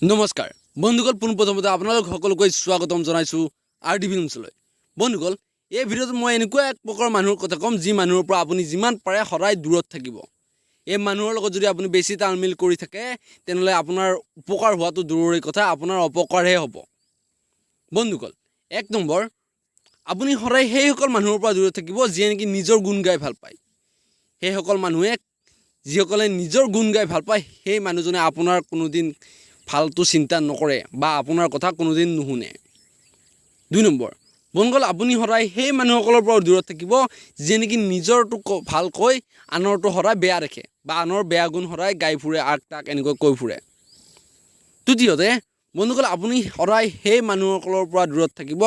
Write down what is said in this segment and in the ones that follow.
নমস্কাৰ বন্ধুসকল, পোনপ্ৰথমতে আপোনালোক সকলোকে স্বাগতম জনাইছোঁ আৰ ডি ফিল্মছলৈ। বন্ধুসকল, এই ভিডিঅ'টোত মই এনেকুৱা এক প্ৰকাৰৰ মানুহৰ কথা ক'ম, যি মানুহৰ পৰা আপুনি যিমান পাৰে সদায় দূৰত থাকিব। এই মানুহৰ লগত যদি আপুনি বেছি তালমিল কৰি থাকে, তেনেহ'লে আপোনাৰ উপকাৰ হোৱাটো দূৰৰে কথা, আপোনাৰ অপকাৰহে হ'ব। বন্ধুসকল, এক নম্বৰ, আপুনি সদায় সেইসকল মানুহৰ পৰা দূৰত থাকিব, যিয়ে নেকি নিজৰ গুণ গাই ভাল পায়। সেইসকল মানুহে, যিসকলে নিজৰ গুণ গাই ভাল পায়, সেই মানুহজনে আপোনাৰ কোনোদিন ভালটো চিন্তা নকৰে বা আপোনাৰ কথা কোনোদিন নুশুনে। দুই নম্বৰ বন্ধুসকল, আপুনি সদায় সেই মানুহসকলৰ পৰাও দূৰত থাকিব, যিয়ে নেকি নিজৰটো ভাল কৈ আনৰটো সদায় বেয়া দেখে বা আনৰ বেয়া গুণ সদায় গাই ফুৰে, আক তাক এনেকৈ কৈ ফুৰে। তৃতীয়তে বন্ধুসকল, আপুনি সদায় সেই মানুহসকলৰ পৰা দূৰত থাকিব,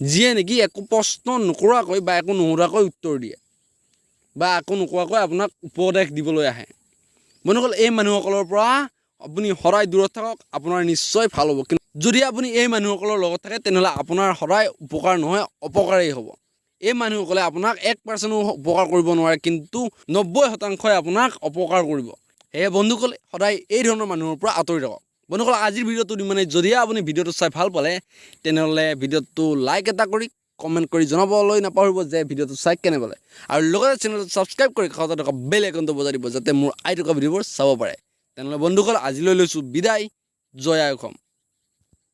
যিয়ে নেকি একো প্ৰশ্ন নকৰাকৈ বা একো নুসুধাকৈ উত্তৰ দিয়ে বা একো নোকোৱাকৈ আপোনাক উপদেশ দিবলৈ আহে। বন্ধুসকল, এই মানুহসকলৰ পৰা আপুনি সদায় দূৰত থাকক, আপোনাৰ নিশ্চয় ভাল হ'ব। কিন্তু যদি আপুনি এই মানুহসকলৰ লগত থাকে, তেনেহ'লে আপোনাৰ সদায় উপকাৰ নহয়, অপকাৰেই হ'ব। এই মানুহসকলে আপোনাক 1%ও উপকাৰ কৰিব নোৱাৰে, কিন্তু 90%ই আপোনাক অপকাৰ কৰিব। সেয়ে বন্ধুসকল, সদায় এই ধৰণৰ মানুহৰ পৰা আঁতৰি থাকক। বন্ধুসকল, আজিৰ ভিডিঅ'টো ইমানেই। যদিহে আপুনি ভিডিঅ'টো চাই ভাল পালে, তেনেহ'লে ভিডিঅ'টো লাইক এটা কৰি কমেণ্ট কৰি জনাবলৈ নাপাহৰিব যে ভিডিঅ'টো চাই কেনে পালে আৰু লগতে চেনেলটো ছাবস্ক্ৰাইব কৰি কাষতে থকা বেল আইকনটো বজাই দিব, যাতে মোৰ আহি থকা ভিডিঅ'বোৰ চাব পাৰে। তেনেহ'লে বন্ধুসকল, আজিলৈ লৈছোঁ বিদায়। জয় আই অসম।